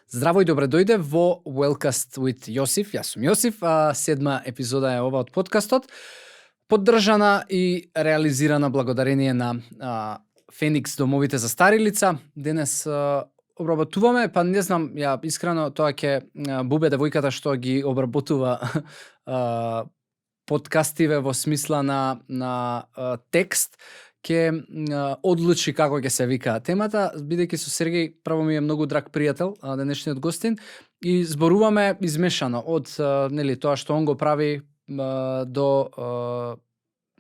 Здраво и добре дојде во Wellcast with Јосиф. Јас сум Јосиф, а седма епизода е ова од подкастот, поддржана и реализирана благодарение на Феникс домовите за стари лица. Денес обработуваме, па не знам, ја искрено тоа ќе Бубе девојката што ги обработува подкастиве во смисла на текст, ќе одлучи како ќе се вика темата, бидејќи со Сергеј право ми е многу драг пријател, денешниот гостин, и зборуваме измешано од нели тоа што он го прави до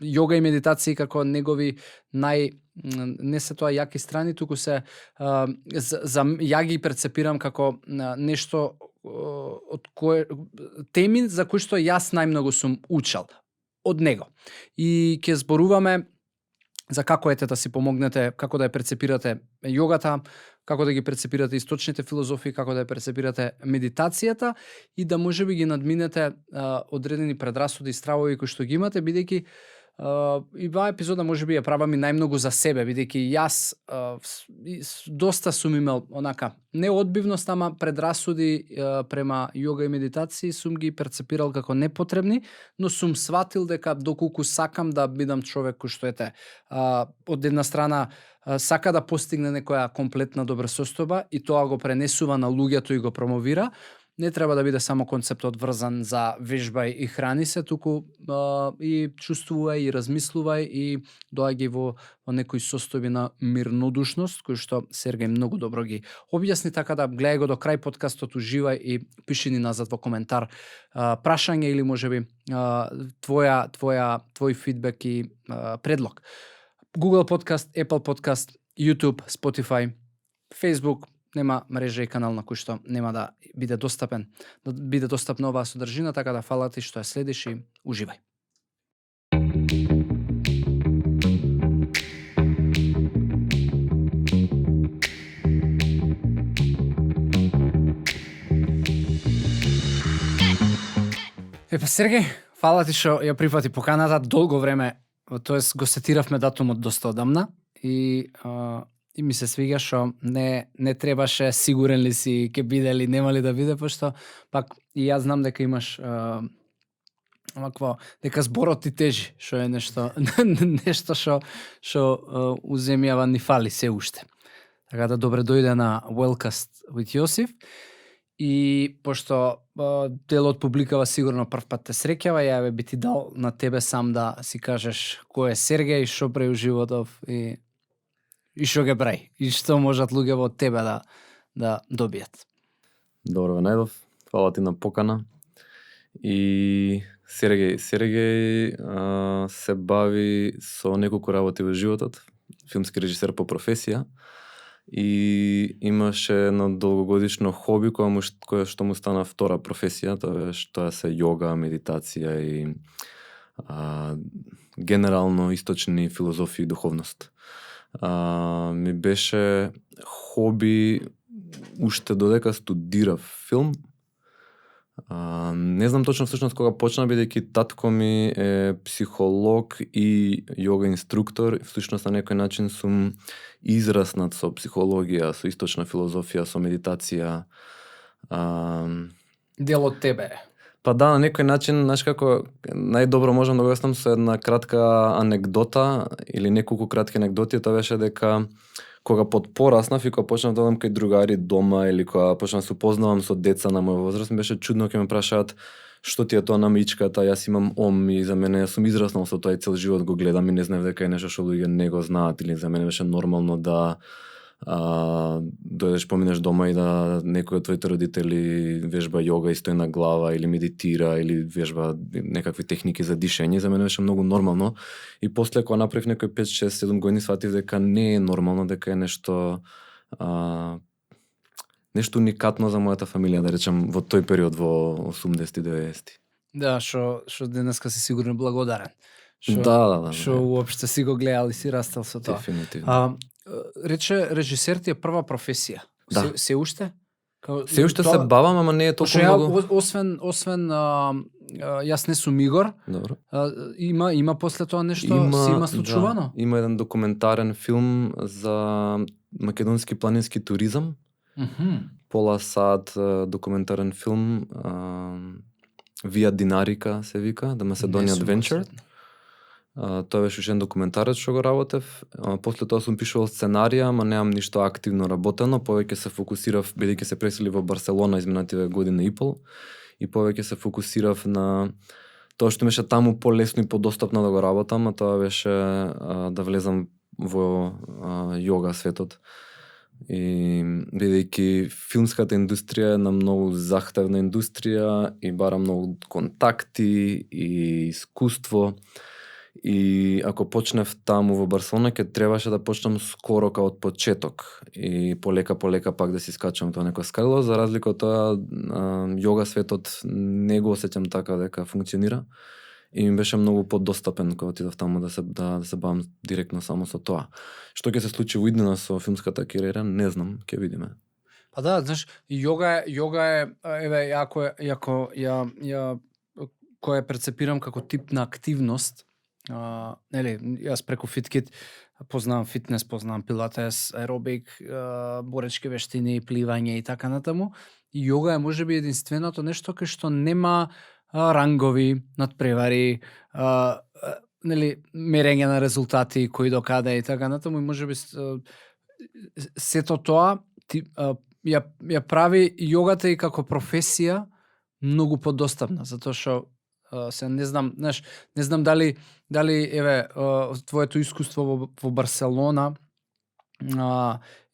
јога и медитации како негови не се тоа јаки страни, туку се ја ги перцепирам како нешто од кое теми за кои што јас најмногу сум учел од него. И ќе зборуваме за како ете да си помогнете, како да ја перцепирате јогата, како да ги перцепирате источните филозофии, како да ја перцепирате медитацијата и да можеби ги надминете одредени предрасуди и стравови кои што ги имате, бидејќи и оваа епизода можеби ја правам и најмногу за себе, бидејќи јас доста сум имал онака не одбивност, ама предрасуди према јога и медитации сум ги перцепирал како непотребни, но сум сватил дека доколку сакам да бидам човек кој што ете од една страна сака да постигне некоја комплетна добросостојба и тоа го пренесува на луѓето и го промовира, не треба да биде само концептот врзан за вежбај и храни се, туку и чувствувај и размислувај и доаѓај во некои состојби на мирнодушност, кои што Сергеј многу добро ги објасни, така да гледај го до крај подкастот, уживај и пиши ни назад во коментар прашање или можеби твој фидбек и предлог. Google Podcast, Apple Podcast, YouTube, Spotify, Facebook, нема мрежа и канал на кој што нема да биде достапна оваа содржина, така да фала ти што ја следиш и уживај. Сергеј, фала ти што ја прифати поканата, долго време, тоест го сетиравме датумот доста одамна и ми се свига што не требаше сигурен ли си ќе биде или нема ли да биде, пошто пак и јас знам дека имаш дека зборот ти тежи, што е нешто што у земјава ни фали се уште. Така да добре дојде на Wellcast with Јосиф. И пошто делот публикава сигурно прв пат те среќава, ја би ти дал на тебе сам да си кажеш кој е Сергеј, што прави животов и што ге прави, и што можат луѓе од тебе да добијат. Добро ве најдов, фала ти на покана. И Сергеј се бави со неколку работи во животот, филмски режисер по професија, и имаше едно долгогодишно хоби која што му стана втора професија, тоа се јога, медитација и генерално источни филозофии и духовност. Ми беше хоби уште додека студирав филм. Не знам точно всушност кога почна, бидејќи татко ми е психолог и јога инструктор. Всушност на некој начин сум израснат со психологија, со источна филозофија, со медитација. Дел од тебе. Па да, на некој начин, знаеш како, најдобро можам да го објаснам со една кратка анегдота или неколку кратки анегдоти. Тоа беше дека кога пораснав и кога почнав да одам кај другари дома или кога почнав да се упознавам со деца на мој возраст, ми беше чудно ќе ме прашаат што ти е тоа на мичката, јас имам ом и за мене сум израснал со тоа и цел живот го гледам и не знаев дека е нешто што луѓе не го знаат, или за мене беше нормално да дојдеш, поминеш дома и да некој од твоите родители вежба јога и стои на глава или медитира или вежба некакви техники за дишење. За мене беше многу нормално и после кога направив некој 5, 6, 7 години сватив дека не е нормално, дека е нешто уникатно за мојата фамилија, да речем, во тој период во 80-ти, 90-ти. Да, што денеска си сигурно благодарен. Да. Што уопште си го гледал и си растал со тоа. Дефинитивно. Рече режисер ти е прва професија. Да. Се уште? Се уште се бавам, ама не е толку многу. Освен јас не сум Игор. Добро. Има после тоа нешто се има случувано? Да, има еден документарен филм за македонски планински туризам Пола сат документарен филм Via Dinarica се вика, The Macedonian Adventure. Тоа беше ушен документарец што го работев. После тоа сум пишувал сценарија, ама немам ништо активно работено, повеќе се фокусирав, бидејќи се пресели во Барселона изминативе година и пол, и повеќе се фокусирав на тоа што беше таму полесно и подостапно да го работам, а тоа беше да влезам во јога светот. И бидејќи филмската индустрија е на многу захтевна индустрија и бара многу контакти и искуство, и ако почнев таму во Барселона, ќе требаше да почнам скоро као од почеток и полека пак да си скачам тоа некој скалило, за разлика од тоа јога светот не го осеќам така дека функционира и ми беше многу подостапен кога отидов таму да се бавам директно само со тоа. Што ќе се случи во иднина со филмската кариера, не знам, ќе видиме. Па да, знаеш, јога е еве јако ја која прецепирам како тип на активност. Нели, јас преку FitKit познавам фитнес, познавам пилатес, аеробик, боречки вештини, пливање и така натаму. И јога е можеби единственото нешто кај што нема рангови, надпревари, нели, мерење на резултати, кои до каде и така натаму, и можеби сето тоа ја прави јогата и како професија многу подостапна, затоа што се не знам, знаеш, не знам дали еве твоето искуство во Барселона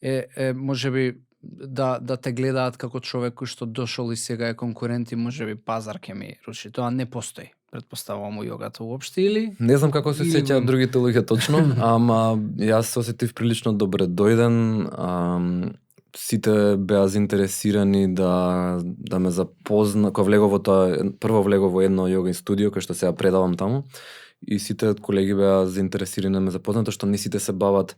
е можеби да те гледаат како човек кој што дошол и сега е конкурент и можеби пазар ќе ми руши. Тоа не постои. Предпоставувам у јогата уопште или? Не знам како се сеќаат другите луѓе точно, ама јас се осетив прилично добре дојден. Сите беа заинтересирани да ме запозна, кога влегов во тоа, прво влегов во едно јога студио кај што сега предавам таму, и сите колеги беа заинтересирани да ме запознаат, што не сите се бават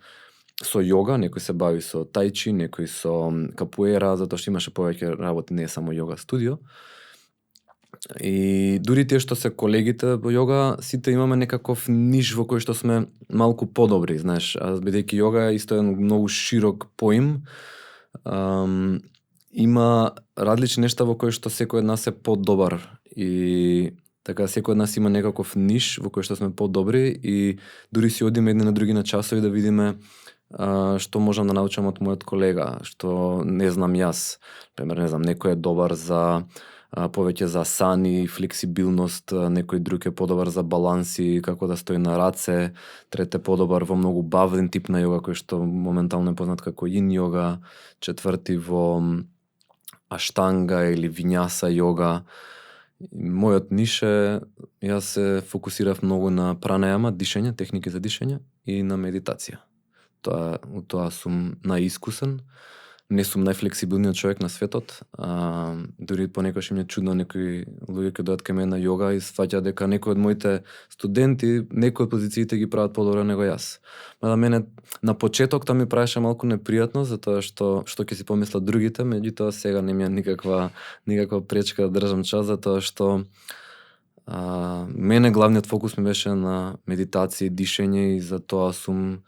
со јога, некој се бави со тајчи, некој со капуера, затоа што имаше повеќе работи, не е само јога студио. И дури тие што се колегите во јога, сите имаме некаков ниш во кој што сме малку подобри, знаеш, бидејќи јога е исто еден многу широк поим. Има различни нешта во кои што секој од нас е подобар и така секој од нас има некаков ниш во кој што сме подобри и дури си одиме едни на други на часови да видиме што можам да научам од мојот колега, што не знам јас. Пример, не знам, некој е добар за повеќе за сан и флексибилност, некој друг е подобар за баланси, како да стои на раце, трет е подобар во многу бавен тип на јога, кој што моментално е познат како йин јога, четврти во аштанга или вињаса јога. Мојот ниш е, јас се фокусирав многу на пранајама, дишење, техники за дишење и на медитација. У тоа сум наискусен. Не сум најфлексибилниот човек на светот, дури понекогаш ми е чудно некои луѓе кои дојдат кај мене на јога и сфаќаат дека некои од моите студенти, некои од позициите ги прават подобро него јас. Мада мене на почеток тоа ми правеше малку непријатно, затоа што ќе си помислат другите, меѓутоа сега не ми е никаква пречка да држам час, затоа што мене главниот фокус ми беше на медитација и дишење и затоа сум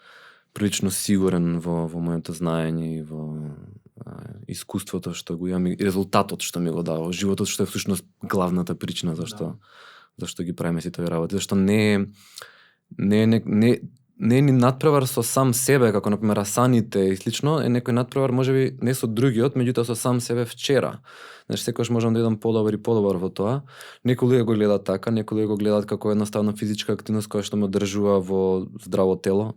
прилично сигурен во моето знаење и во искуството што го имам и резултатот што ми го дава, животот што е всушност главната причина зашто ги правиме сите овие работи, зашто не е ни надпревар со сам себе, како например асаните и слично, е некој надпревар можеби не со другиот, меѓутоа со сам себе вчера. Знаеш, секогаш можам да идам подобар во тоа. Некои луѓе го гледаат така, некои луѓе го гледаат како едноставно физичка активност која што ме одржува во здраво тело.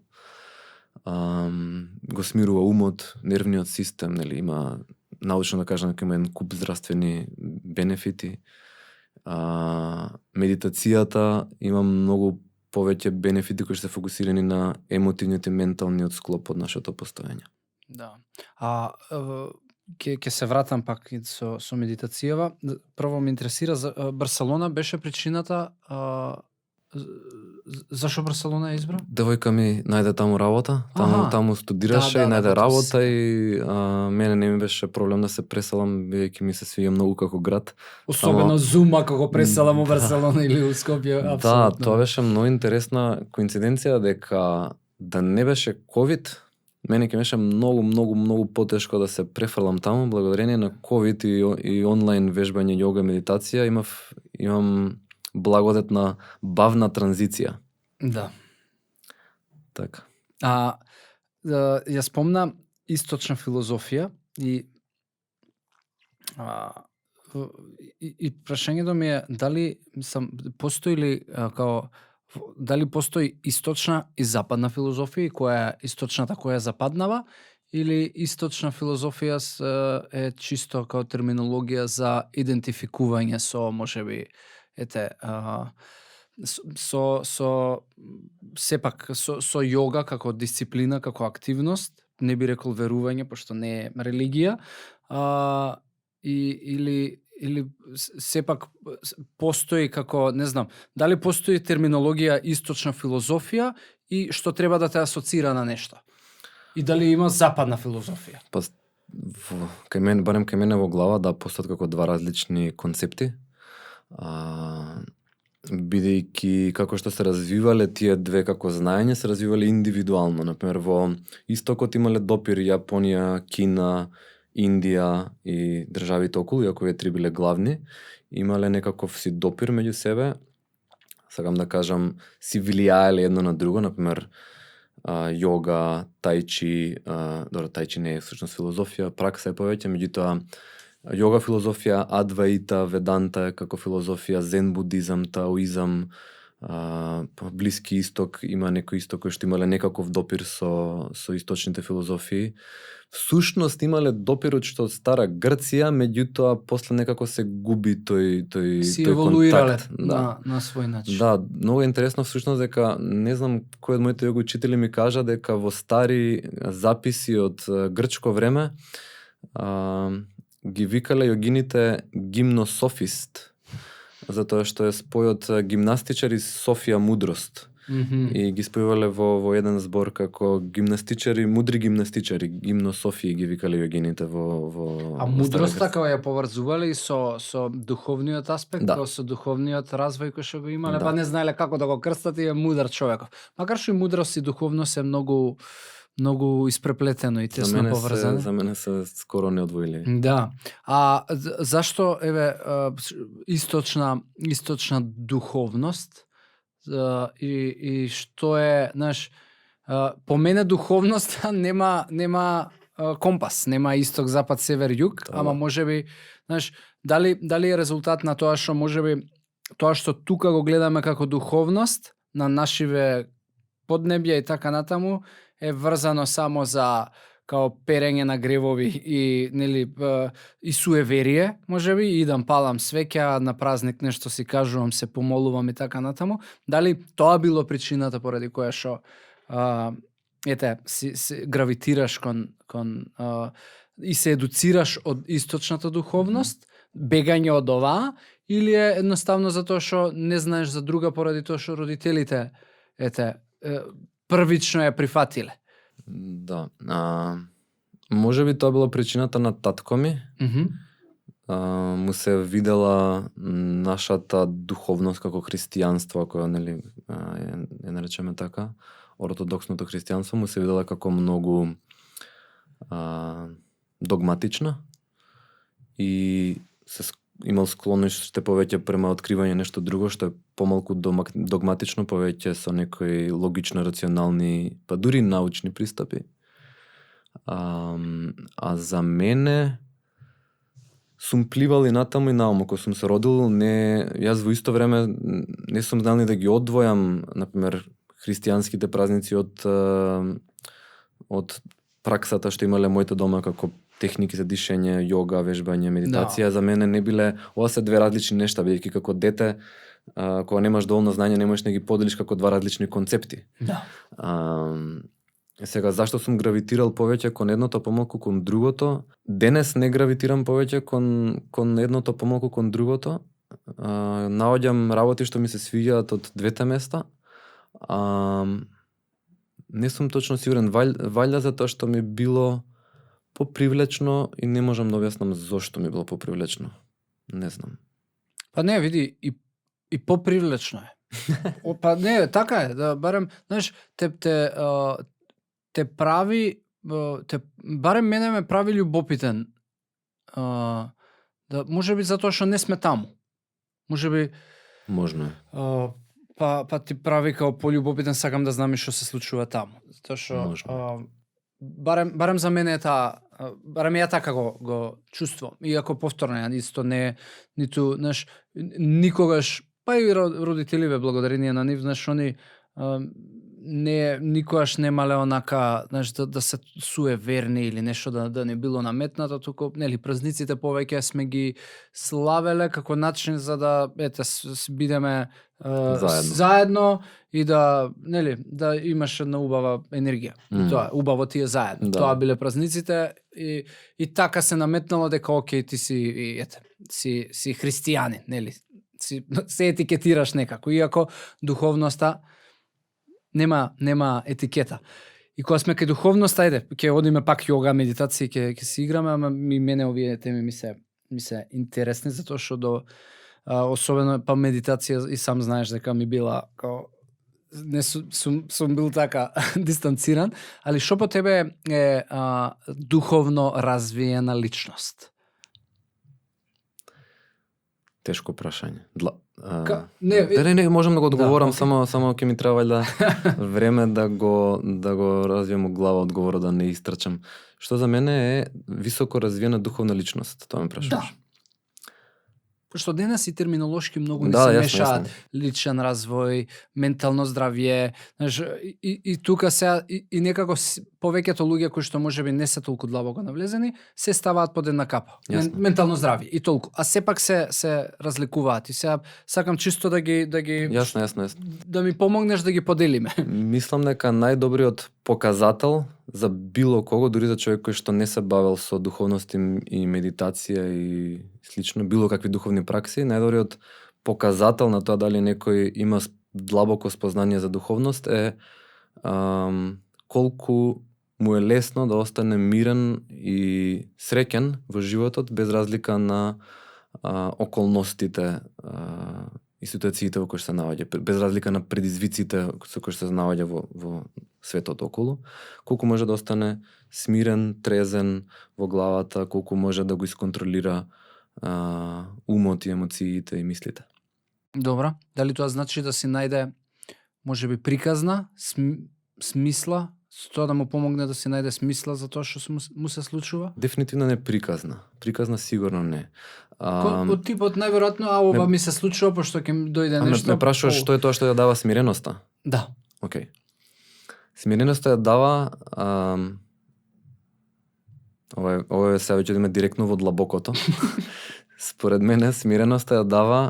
Го смирува умот, нервниот систем, нели, има научно да кажам дека има еден куп здравствени бенефити. Медитацијата има многу повеќе бенефити кои се фокусирани на емотивниот и менталниот склоп од нашето постоење. Да. Ќе се вратам пак и со медитацијава. Прво ме интересира за Барселона беше причината зашо Барселона ја избра? Девојка ми најде таму работа, таму студираше и најде работа и мене не ми беше проблем да се преселам, бидејќи ми се свиѓа многу како град. Особено Зума како преселам во Барселона или у Скопје, апсолутно. Да, тоа беше многу интересна коинциденција дека да не беше ковид, мене ќе беше многу потешко да се префрлам таму, благодарение на COVID и онлайн вежбање, јога, медитација, имам благодет на бавна транзиција. Да. Така. Ја спомна источна филозофија и прашањето ми е дали постои ли дали постои источна и западна филозофија и која е источната, која е западнава, или источна филозофија е чисто како терминологија за идентификување со, можеби, сепак со јога како дисциплина, како активност, не би рекол верување, пошто не е религија, или сепак постои како, не знам, дали постои терминологија источна филозофија и што треба да те асоцира на нешто? И дали има западна филозофија? Па, барем кај мене во глава, да, постојат како два различни концепти. Бидејќи како што се развивале тие две како знаење, се развивале индивидуално. Например, во истокот имале допир Јапонија, Кина, Индија и државите околу, иако овие три биле главни, имале некаков си допир меѓу себе. Сакам да кажам, си влијаеле едно на друго, например, јога, тајчи, тајчи не е всушност филозофија, пракса е повеќе, меѓутоа јога филозофија, адваита, веданта како филозофија, зен будизам, таоизам, Блиски исток, има некој исток кој што имале некаков допир со источните филозофии. Всушност имале допир што од стара Грција, меѓутоа после некако се губи тој си еволуирале контакт. На свој начин. Да, многу е интересно всушност дека не знам кој од моите јога учители ми кажа дека во стари записи од грчко време ги викале јогините гимнософист, затоа што е спој од гимнастичар и Софија мудрост. И ги спојувале во еден збор како гимнастичари, мудри гимнастичари, гимнософии ги викале јогините во А мудрост така ја поврзувале и со духовниот аспект, Да. со духовниот развој кој што го имале, Да. па не знаеле како да го крстат и е мудар човеков. Макар што и мудрост и духовност е многу испреплетено и тесно поврзано. За мене се скоро неодвојливи. Да. А зашто источна духовност и што е, знаеш, по мене духовноста нема компас, нема исток, запад, север, југ, ама можеби, знаеш, дали е резултат на тоа што можеби тоа што тука го гледаме како духовност на нашиве поднебја и така натаму е врзано само за као перење на гревови и и суеверие, можеби, идам палам свеќа на празник, нешто си кажувам, се помолувам и така натаму. Дали тоа било причината поради која што си гравитираш кон и се едуцираш од источната духовност, бегање од оваа, или е едноставно затоа што не знаеш за друга поради тоа што родителите првично ја прифатиле? Да. Може би тоа била причината на татко ми. Му се видела нашата духовност како христијанство, ако ја наречеме така, ортодоксното христијанство, му се видела како многу догматична и имал склонност што повеќе према откривање нешто друго, што е помалку догматично, повеќе со некои логично рационални, па дури научни пристапи. А за мене сум пливал и натаму и наомо. Кога сум се родил, јас во исто време не сум знал ни да ги одвојам, например, христијанските празници од праксата што имале моите дома како техники за дишење, јога, вежбање, медитација. За мене не биле, ова се две различни нешта, бидејќи како дете, кога немаш доволно знање, не можеш да ги поделиш како два различни концепти. Да. Сега, зашто сум гравитирал повеќе кон едното, помалку кон другото? Денес не гравитирам повеќе кон едното, помалку кон другото. Наоѓам работи што ми се свиѓаат од двете места. Не сум точно сигурен, валја затоа што ми било попривлечно и не можам да објаснам зошто ми било попривлечно. Не знам. Па не, види, и попривлечно е. Па не, така е, да барем, знаеш, те прави барем мене ме прави љубопитен. Да можеби затоа што не сме таму. Можеби Можно е. па ти прави као пољубопитен, сакам да знам и што се случува таму. Затоа што Можно. барем за мене е таа, барем ја така го чувствувам. Иако повторно ја исто не ниту, знаеш, никогаш, па и родителиве, благодарение на нив, знаеш, они не никогаш немале онака, знаеш, да се суеверни или нешто да не било наметнато, туку нели празниците повеќе сме ги славеле како начин за да бидеме заедно и да нели да имаш една убава енергија. И тоа убаво ти е заедно. Тоа биле празниците и така се наметнало дека окей, ти си христијанин, нели? Се етикетираш некако, иако духовноста нема етикета. И кога сме кај духовноста, ќе одиме пак јога, медитација, ќе си играме, ама мене овие теми ми се интересни, затоа што особено па медитација и сам знаеш дека ми била као не сум бил така дистанциран, али што по тебе е духовно развиена личност? Тешко прашање. Не, можам да го одговорам, само ќе ми треба да време да го развием у глава одговорот, да не истрчам. Што за мене е високо развиена духовна личност, тоа ме прашуваш. Што денес и терминолошки многу не се мешаат личен развој, ментално здравје, знаеш, и тука се и некако повеќето луѓе кои што можеби не се толку длабоко навлезени, се ставаат под една капа. Ментално здравје и толку, а сепак се разликуваат и сега сакам чисто да ги Јасно. Да ми помогнеш да ги поделиме. Мислам дека најдобриот показател за било кого, дури за човек кој што не се бавел со духовност и медитација и слично, било какви духовни пракси, најдобриот показател на тоа дали некој има длабоко спознание за духовност е колку му е лесно да остане мирен и среќен во животот без разлика на околностите и ситуациите во кои се наоѓа, без разлика на предизвиците со кои се наоѓа во светот околу, колку може да остане смирен, трезен во главата, колку може да го исконтролира умот и емоциите и мислите. Добра, дали тоа значи да си најде можеби приказна, смисла, тоа да му помогне да си најде смисла за тоа што му се случува? Дефинитивно не приказна. Приказна сигурно не. Од типот најверојатно, ова ми се случува пошто ќе дојде нешто. Ме прашуваш што е тоа што ја дава смиреноста? Да. Океј. Смиреноста ја дава ова се веќе идеме директно во длабокото. Според мене смиреноста ја дава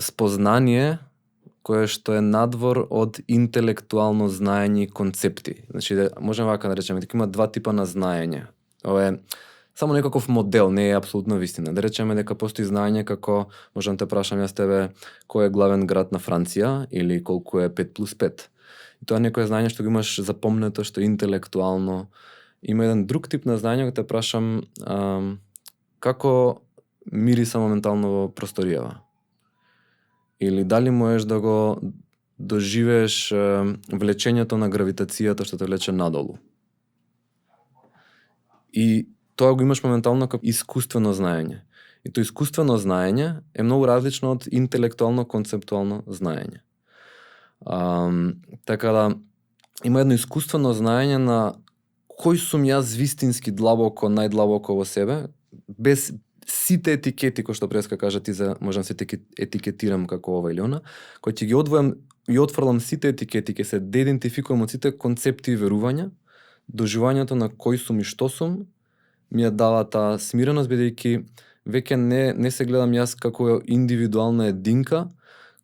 спознание кое што е надвор од интелектуално знаење и концепти. Значи, можеме вака да речеме, дека има два типа на знаење. Ова е само некаков модел, не е апсолутно вистина. Да речеме дека постои знаење како, можам те прашам јас тебе, кој е главен град на Франција или колку е 5+5. И тоа некое знаење што го имаш запомнето, што е интелектуално. Има еден друг тип на знаење, кога те прашам како мириса моментално во просторијава. Или дали можеш да го доживееш влечењето на гравитацијата што те влече надолу. И тоа го имаш моментално како искуствено знаење. И тоа искуствено знаење е многу различно од интелектуално-концептуално знаење. Така да, има едно искуствено знаење на кој сум јас вистински длабоко, најдлабоко во себе, без сите етикети кои што преска кажа ти за можам се етикетирам како ова или она, кој ќе ги одвојам и отфрлам сите етикети, ќе се деидентификувам од сите концепти и верувања, доживувањето на кој сум и што сум, ми ја дава таа смиреност, бидејќи веќе не се гледам јас како индивидуална единка,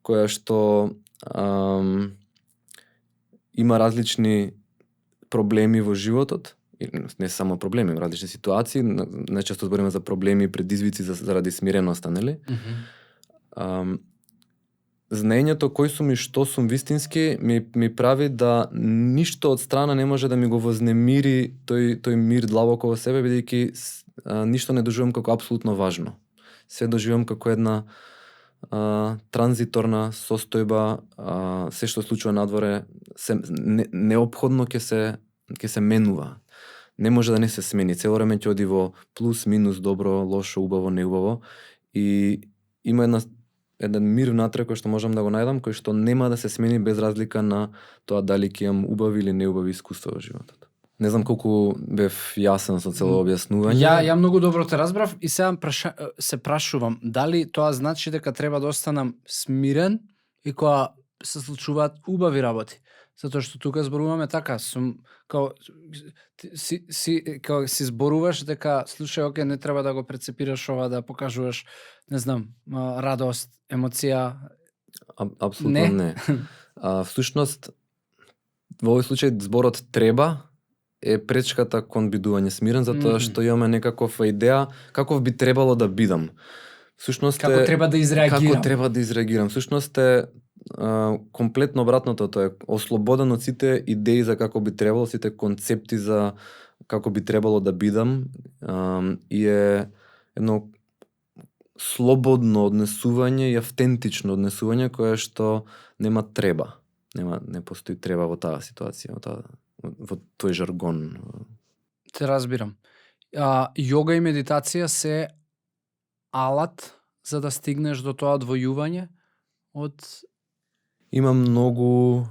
која што има различни проблеми во животот, не само проблеми, различни ситуации, најчесто збориме за проблеми и предизвици заради смиреноста, нели? Знаењето кој сум и што сум вистински ми прави да ништо од страна не може да ми го вознемири тој мир длабоко во себе, бидејќи ништо не доживам како апсолутно важно. Се доживам како една транзиторна состојба, се што случува надворе, неопходно ќе се ќе се менува. Не може да не се смени. Цело време ќе оди во плюс, минус, добро, лошо, убаво, неубаво. И има еден мир внатре кој што можам да го најдам, кој што нема да се смени без разлика на тоа дали ќе имам убави или неубави искуства во животот. Не знам колку бев јасен со цело објаснување. Ја многу добро те разбрав и сега се прашувам дали тоа значи дека треба да останам смирен и кога се случуваат убави работи. Затоа што тука зборуваме така, сум као као си зборуваш дека слушај, оке, не треба да го прецепираш ова, да покажуваш, не знам, радост, емоција. Апсолутно не. Всушност во овој случај зборот треба е пречката кон бидување смирен, затоа што имаме некаква идеја каков би требало да бидам. Всушност Како треба да изреагирам. Како треба да изреагирам. Всушност е комплетно обратното, тоа е ослободен од сите идеи за како би требало, сите концепти за како би требало да бидам, и е едно слободно однесување и автентично однесување кое што нема треба. Не постои треба во таа ситуација, во тој жаргон. Те разбирам. Јога и медитација се алат за да стигнеш до тоа одвојување од... Има многу...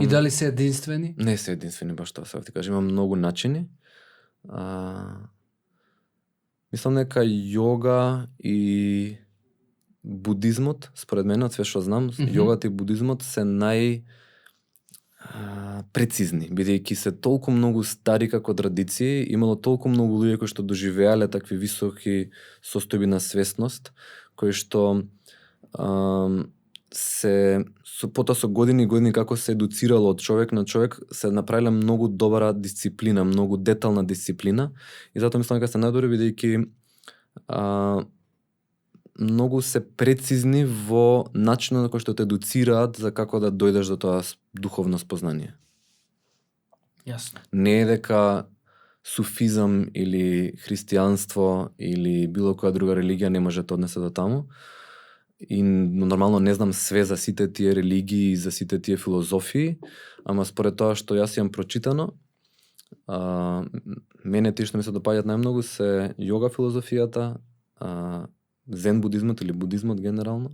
И дали се единствени? Не се единствени, баш тоа сега ти кажа. Има многу начини. Мислам дека јога и будизмот, според мене, од све што знам, јогата и будизмот се прецизни, бидејќи се толку многу стари како традиции, имало толку многу луѓе кои што доживеале такви високи состојби на свесност, кои што потоа со години и години како се едуцирало од човек на човек, се направиле многу добра дисциплина, многу детална дисциплина, и затоа мислам дека се најдобри бидејќи многу се прецизни во начинот на кој што те едуцираат за како да дојдеш до тоа духовно спознание. Јасно. Не е дека суфизам или христијанство или било која друга религија не може да однесе до таму. И нормално не знам све за сите тие религии и за сите тие филозофии, ама според тоа што јас имам прочитано, мене тие што ми се допаѓаат најмногу се јога филозофијата, зен будизмот или будизмот генерално,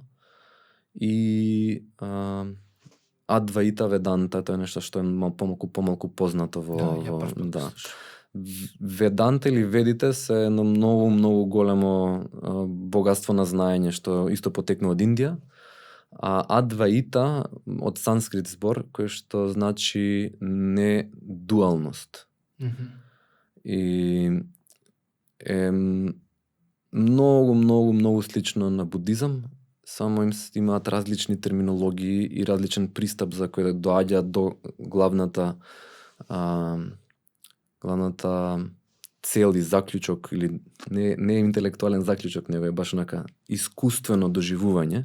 и Адваита Веданта, тоа е нешто што е помалку познато во да. Веданта или ведите се едно многу големо богатство на знаење што исто потекнува од Индија, а Адваита од санскрит збор кој што значи не дуалност. И е многу слично на будизам, само имаат различни терминологии и различен пристап за кој да доаѓа до главната цел и заклучок, или не е интелектуален заклучок, него е баш онака искуствено доживување,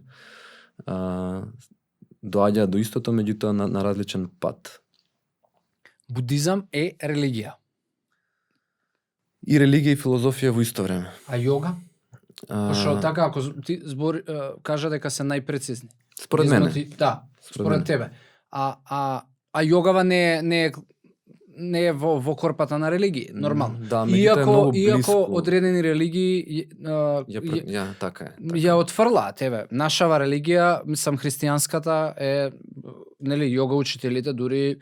доаѓа до истото, меѓутоа на различен пат. Будизам е религија. И религија и филозофија во исто време. А јога? Пошто така, ако ти кажа дека се најпрецизни. Според мене. Да, според тебе. А јогава не е во корпата на религии, нормално. Да, иако одредени религии така е. Ја отфрла тебе. Нашава религија, мислам христијанската е, нели, јога учителите дури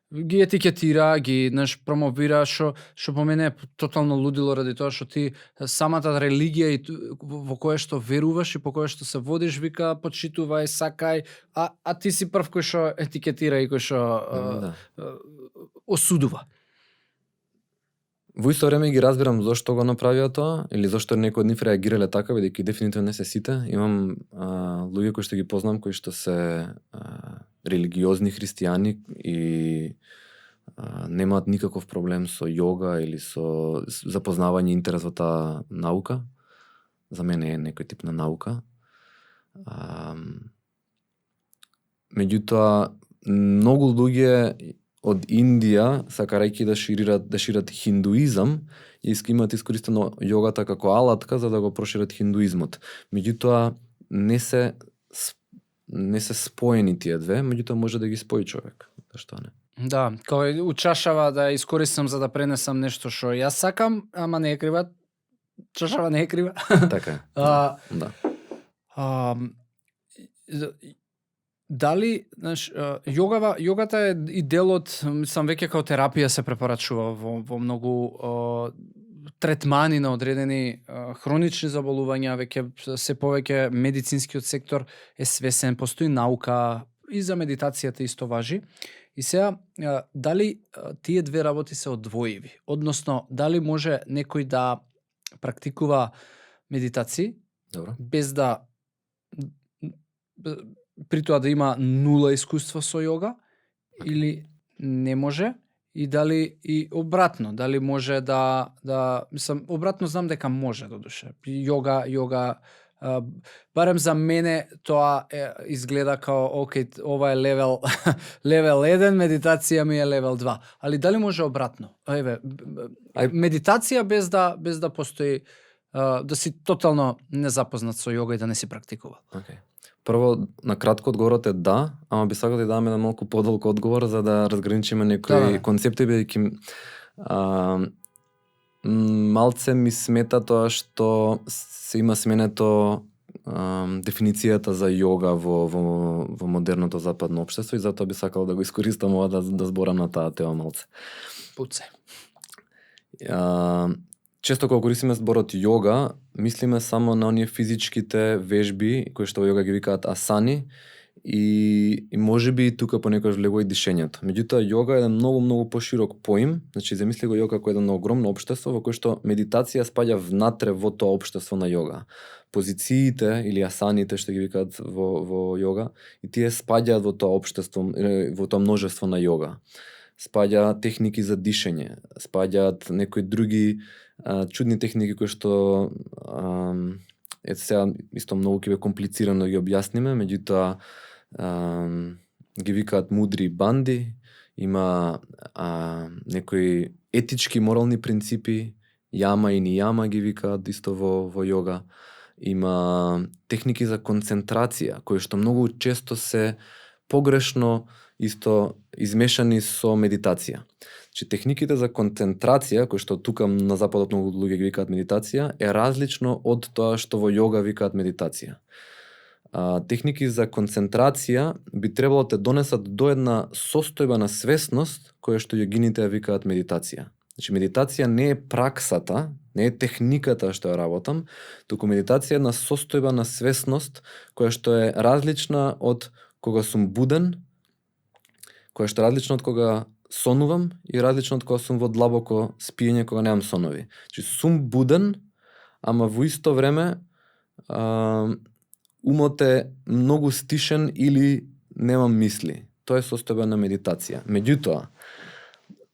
ги етикетира, ги промовира, што по мене е тотално лудило ради тоа што ти самата религија во која што веруваш и по која што се водиш вика почитувај, сакај, а ти си прв кој што етикетира и кој што осудува. Во исто време ги разбирам зошто го направија тоа, или зошто некои од нив реагирале така, бидејќи дефинитивно не се сите. Имам луѓе кои што ги познам, кои што се религиозни христијани и немаат никаков проблем со јога или со запознавање интерес во таа наука. За мене е некој тип на наука. Меѓутоа, многу луѓе од Индија, сакарајќи да шират хиндуизам, имаат искористено јогата како алатка за да го прошират хиндуизмот. Меѓутоа, не се споени тие две, меѓутоа може да ги спои човек. Зашто не? Да, кој у чашава да ја искористам за да пренесам нешто што јас сакам, ама не е крива. Чашава не е крива. Така е. А, Да. ам, дали, знаеш, јогата е и дел од, мислам, веќе како терапија се препорачува во многу третмани на одредени хронични заболувања, веќе се повеќе медицинскиот сектор е свесен, постои наука и за медитацијата исто важи. И сега, дали тие две работи се одвоиви? Односно, дали може некој да практикува медитација Добро. без да при тоа да има нула искуство со јога, или не може, и дали и обратно, дали може да мислам, обратно знам дека може додуше. Јога барем за мене тоа изгледа као окей, ова е левел левел 1, медитација ми е левел 2. Али дали може обратно? Еве, медитација без да постои да си тотално незапознат со јога и да не си практикува. Okay. Прво, на кратко одговорот е да, ама би сакал да ја дам еден малку подолг одговор за да разграничиме некои концепти, бидејќи малце ми смета тоа што се има сменето дефиницијата за јога во модерното западно општество и затоа би сакал да го искористам ова да зборам на таа тема малце. Пуце. Често кога користиме зборот јога, мислиме само на оние физичките вежби кои што во јога ги викаат асани и можеби и тука понекогаш влегува и дишењето. Меѓутоа јога е еден многу поширок поим, значи замисли го јога како едно огромно општество во кое што медитација спаѓа внатре во тоа општество на јога. Позициите или асаните што ги викаат во јога и тие спаѓаат во тоа општество, во тоа множество на јога. Спаѓаат техники за дишење, спаѓаат некои други чудни техники кои што сега исто многу ќе бе комплицирано да ги објасниме, меѓутоа ги викаат мудри банди, има некои етички морални принципи, јама и нијама ги викаат исто во јога. Има техники за концентрација кои што многу често се погрешно исто измешани со медитација. Значи техниките за концентрација, кои што тука на западот многу луѓе ги викаат медитација, е различно од тоа што во јога викаат медитација. Техники за концентрација би требало да те донесат до една состојба на свесност која што јогините ја викаат медитација. Значи медитација не е праксата, не е техниката што ја работам, туку медитација е една состојба на свесност која што е различна од кога сум буден, која што е различна од кога сонувам и различно од кога сум во длабоко спиење кога немам сонови. Значи сум буден, ама во исто време умот е многу стишен или немам мисли. Тоа е состојба на медитација. Меѓутоа,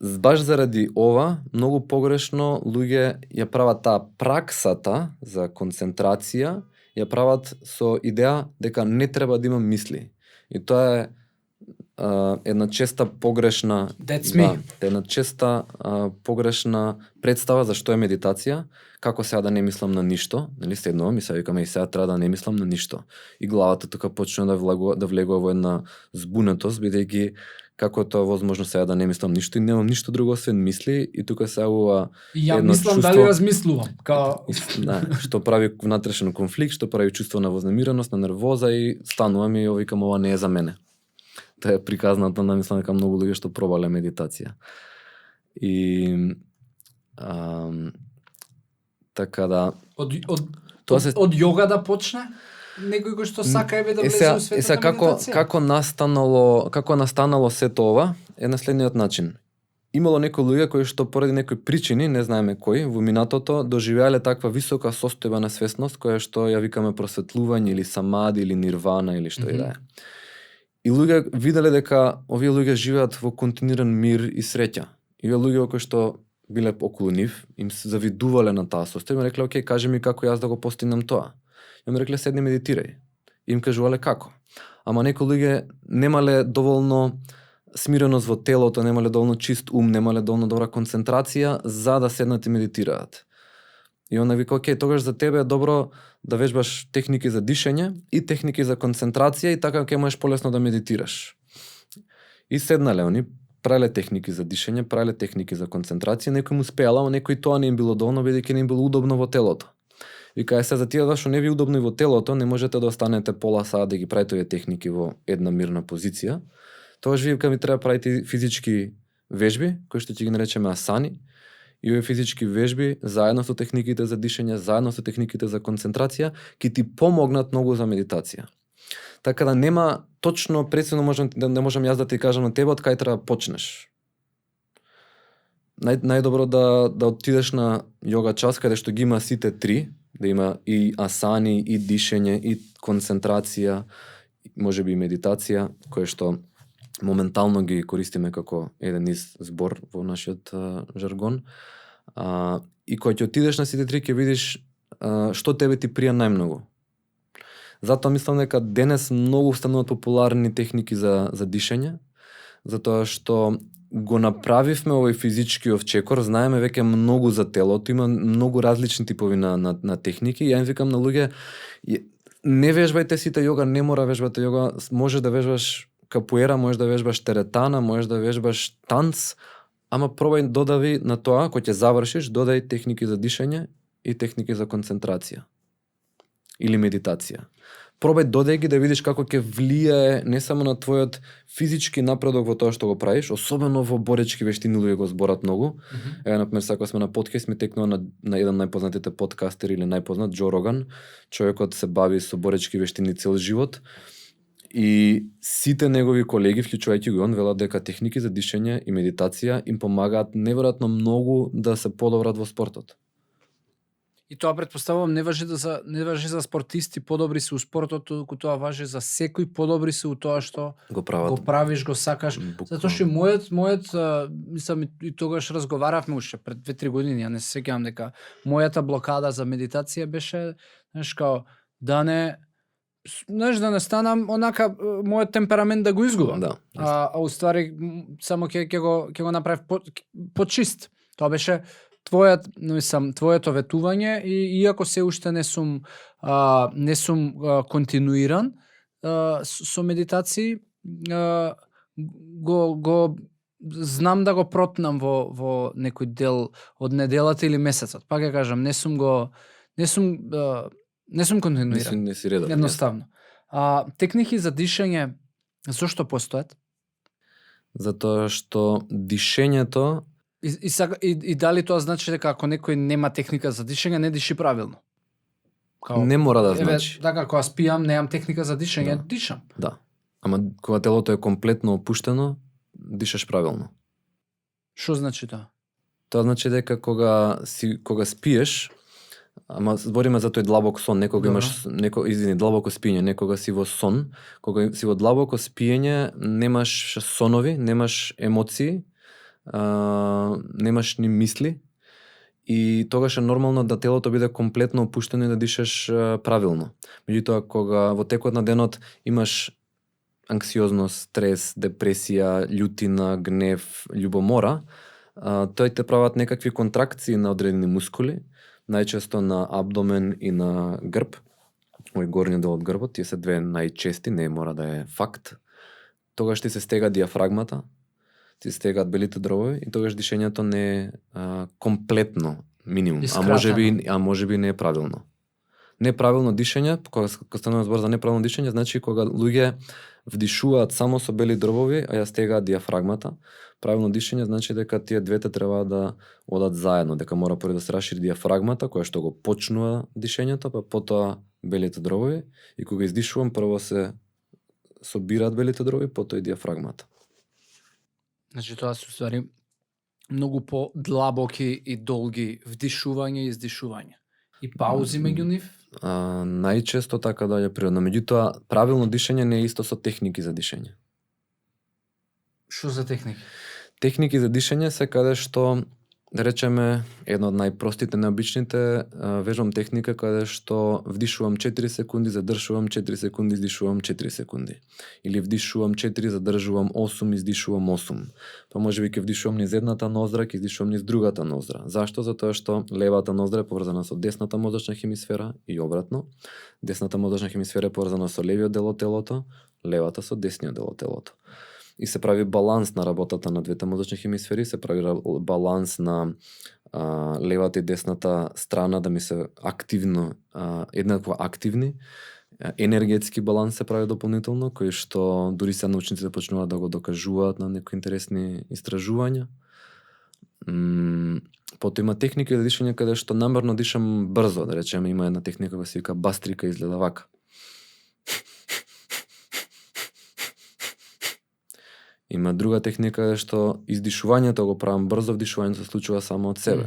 баш заради ова, многу погрешно луѓе ја прават таа праксата за концентрација, ја прават со идеја дека не треба да имам мисли. И тоа е една честа погрешна една честа погрешна представа за што е медитација, како сега да не мислам на ништо, нели седнувам и се викам и сега треба да не мислам на ништо. И главата тука почна да влегува во една збунетост, бидејќи како тоа возможно сега да не мислам ништо и немам ништо друго освен мисли и тука се јавува ја мислам чувство, дали размислувам, да, што прави внатрешен конфликт, што прави чувство на вознемиреност, на нервоза и станувам и викам ова не е за мене. Тоа е приказната на мислам дека многу луѓе што пробале медитација. И така да од јога да почне? Некој кој што сака да влезе во светот на медитација? Како настанало сето ова е на следниот начин. Имало некои луѓе кои што поради некои причини, не знаеме кои, во минатото доживеале таква висока состојба на свесност која што ја викаме просветлување или самади или нирвана или што и да е. И луѓе виделе дека овие луѓе живеат во континуиран мир и среќа. И овие луѓе кои што биле околу нив, им се завидувале на таа состојба, рекле окей, кажи ми како јас да го постигнам тоа. Им рекле седни медитирај. Им кажувале како. Ама некои луѓе немале доволно смиреност во телото, немале доволно чист ум, немале доволно добра концентрација за да седнат и медитираат. И она вика, окей, тогаш за тебе е добро да вежбаш техники за дишење и техники за концентрација и така ќе можеш полесно да медитираш. И седнале они, правеле техники за дишење, правеле техники за концентрација, некој му спеала, а некој тоа не им било доволно бидејќи не им било удобно во телото. Вика, се за тие што не ви удобно и во телото, не можете да останете пола саат да ги правите овие техники во една мирна позиција. Тогаш вика ми треба правите физички вежби, кои што ќе ги наречеме асани, и овие физички вежби заедно со техниките за дишење, заедно со техниките за концентрација, ќе ти помогнат многу за медитација. Така да нема точно прецизно не можам јас да ти кажам на тебе од кај треба почнеш. Најдобро да отидеш на йога час каде што ги има сите три, да има и асани, и дишење, и концентрација, можеби и медитација, кое што моментално ги користиме како еден збор во нашиот жаргон. И кога ќе отидеш на сите три, ќе видиш што тебе ти прија најмногу. Затоа мислам дека денес многу стануваат популарни техники за дишење, затоа што го направивме овој физичкиот чекор, знаеме веќе многу за телото, има многу различни типови на техники. Ја им викам на луѓе, не вежбајте сите йога, не мора вежбате йога, можеш да вежбаш капуера, можеш да вежбаш теретана, можеш да вежбаш танц, ама пробај додави на тоа, кога ќе завршиш, додај техники за дишење и техники за концентрација или медитација. Пробај додај ги да видиш како ќе влијае не само на твојот физички напредок во тоа што го правиш, особено во боречки вештини, луѓе го зборат многу. Ева, например, сака сме на подкаст, ми текнува на еден најпознатите подкастери или најпознат, Џо Роган. Човекот се бави со боречки вештини цел живот. И сите негови колеги, вклучувајќи го он, велат дека техники за дишење и медитација им помагаат неверојатно многу да се подобрат во спортот. И тоа претпоставувам не важи за спортисти подобри се у спортот, туку тоа важи за секој подобри се у тоа што го правиш, го сакаш. Затоа што мојот мислам и тогаш разговаравме уште пред 2-3 години, ја не се сеќавам дека мојата блокада за медитација беше, као да не станам онака мојот темперамент да го изгубам. Да. А уствари само ќе го направив почист. Тоа беше твоето ветување и иако се уште не сум континуиран со медитации, го знам да го протнам во некој дел од неделата или месецот. Пак ја кажам, не сум континуиран. Не си редовен. Едноставно. Техники за дишење зошто постојат? Затоа што дишењето И дали тоа значи дека ако некој нема техника за дишење, не диши правилно? Не мора да значи. Така, кога спијам, немам техника за дишење, Да. дишам. Да. Ама кога телото е комплетно опуштено, дишаш правилно. Што значи тоа? Тоа значи дека кога спиеш, ама збориме за тој длабок сон, некога имаш длабоко спиење, некога си во сон, кога си во длабоко спиење, немаш сонови, немаш емоции, немаш ни мисли и тогаш е нормално да телото биде комплетно опуштено и да дишаш правилно. Меѓутоа, кога во текот на денот имаш анксиозност, стрес, депресија, љутина, гнев, љубомора, тој те прават некакви контракции на одредени мускули, најчесто на абдомен и на грб, овој горниот дел од грбот, тие се две најчести, не мора да е факт. Тогаш ти се стега диафрагмата, ти се стегаат белите дробови и тогаш дишењето не е комплетно минимум, а можеби не е правилно. Неправилно дишење, кога станува збор за неправилно дишење, значи кога луѓе вдишуваат само со бели дробови, а ја стегаат диафрагмата. Правилно дишење значи дека тие двете треба да одат заедно, дека мора прво да се расшири диафрагмата, која што го почнува дишењето, па потоа белите дробови, и кога издишувам прво се собираат белите дробови, потоа и диафрагмата. Значи тоа се уствари многу по-длабоки и долги вдишување и издишување. И паузи меѓу нив? Најчесто така доаѓа природно. Меѓутоа, правилно дишење не е исто со техники за дишење. Што за техники? Техники за дишење се каде што, да речеме, една од најпростите, најобичните, вежбам техника каде што вдишувам 4 секунди, задржувам 4 секунди, издишувам 4 секунди. Или вдишувам 4, задржувам 8, издишувам 8. Па можеби ќе вдишувам низ едната ноздра, ќе издишувам низ другата ноздра. Зашто? Затоа што левата ноздра е поврзана со десната мозочна хемисфера и обратно. Десната мозочна хемисфера е поврзана со левиот дел од телото, левата со десниот дел од телото. и се прави баланс на работата на двете мозочни хемисфери, се прави баланс на левата и десната страна да ми се активно, еднакво активни. Енергетски баланс се прави дополнително, кој што дури се научниците почнуваат да го докажуваат на некои интересни истражувања. Потоа има техники за дишање каде што намерно дишам брзо, да речеме, има една техника која се вика бастрика, изгледа вака. Има друга техника каде што издишувањето го правам брзо, вдишувањето се случува само од себе.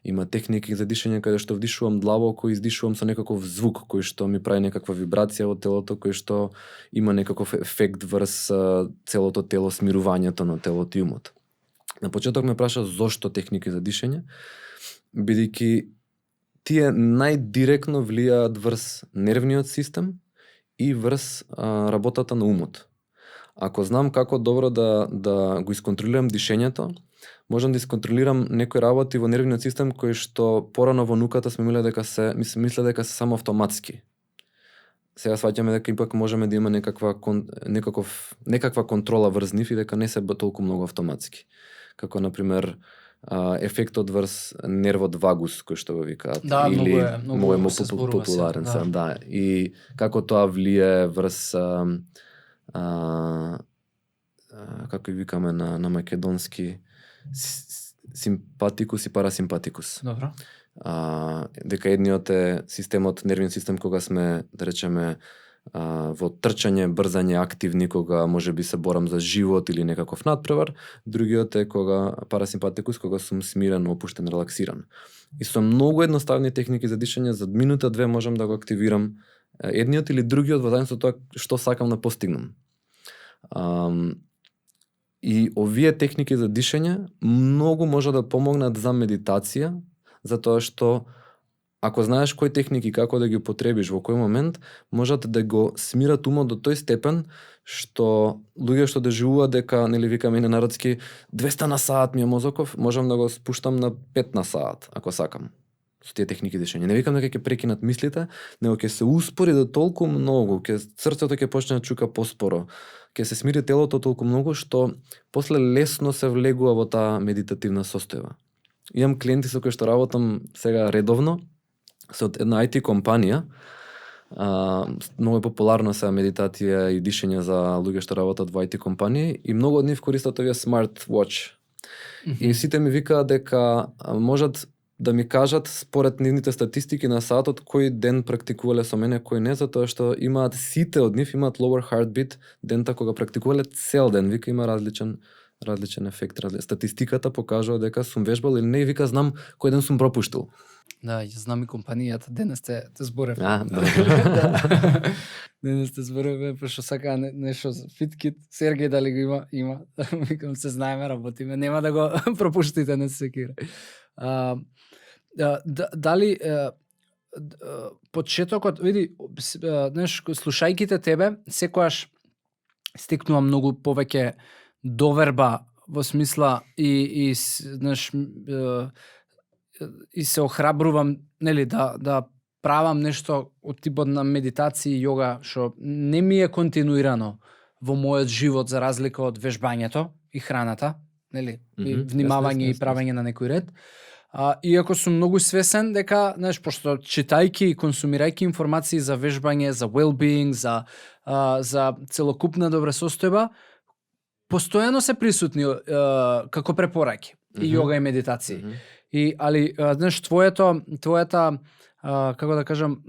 Има техники за дишање каде што вдишувам длабоко и издишувам со некаков звук кој што ми прави некаква вибрација во телото, кој што има некаков ефект врз целото тело, смирувањето на телото и умот. На почеток ме праша зошто техники за дишање, бидејќи тие најдиректно влијаат врз нервниот систем и врз работата на умот. Ако знам како добро да го исконтролирам дишењето, можам да исконтролирам некои работи во нервниот систем кои што порано во науката сме мислеле дека се само автоматски. Сега сваќаме дека импак можеме да има некаква контрола врз нив и дека не се толку многу автоматски. Како например ефектот врз нервот вагус кој што го викаат, или многу се популарен се, да. И како тоа влие врз како викаме на македонски симпатикус и парасимпатикус. Добро. Дека едниот е нервниот систем кога сме, да речеме, во трчање, брзање, активни, кога можеби се борам за живот или некаков надпревар, другиот е кога парасимпатикус, кога сум смирен, опуштен, релаксиран. И со многу едноставни техники за дишање, за минута-две можам да го активирам едниот или другиот во зависност од тоа што сакам да постигнам. И овие техники за дишање многу може да помогнат за медитација, затоа што ако знаеш кои техники како да ги употребиш во кој момент, можат да го смират умот до тој степен што луѓе што доживуваат дека, нели викаме на народски, 200 на саат ми е мозоков, можам да го спуштам на 5 на саат, ако сакам. Со тие техники дишање. Не викам дека ќе прекинат мислите, него ќе се успори до толку многу, срцето ќе почне да чука поспоро, ќе се смири телото толку многу што после лесно се влегува во таа медитативна состојба. Имам клиенти со кои што работам сега редовно, со една IT компанија, многу е популарна сега медитација и дишање за луѓе што работат во IT компании и многу од нив користат овие smart watch. И сите ми викаат дека можат да ми кажат според нивните статистики на саатот кој ден практикувале со мене, кој не, затоа што имаат сите од нив имаат lower heartbeat дента кога практикувале цел ден, вика има различен ефект. Статистиката покажува дека сум вежбал или не, и вика знам кој ден сум пропуштил. Да, ја знам и компанијата, денес те зборев. Денес те зборев, пошто сака нешто за FitKit, Сергеј дали го има, викам се знаеме, работиме, нема да го пропуштите, не се секира. Дали почетокот, види, знаеш, слушајките тебе, секојаш стекнувам многу повеќе доверба во смисла и знаеш, и се охрабрувам, нели, да правам нешто од типот на медитација и йога што не ми е континуирано во мојот живот за разлика од вежбањето и храната, нели, и внимавање и правење на некој ред. Иако сум многу свесен дека, знаеш, пошто читајки и консумирајќи информации за вежбање, за well-being, за целокупна добра состојба, постојано се присутни како препораки и йога и медитација. Али знаеш, твојата како да кажам,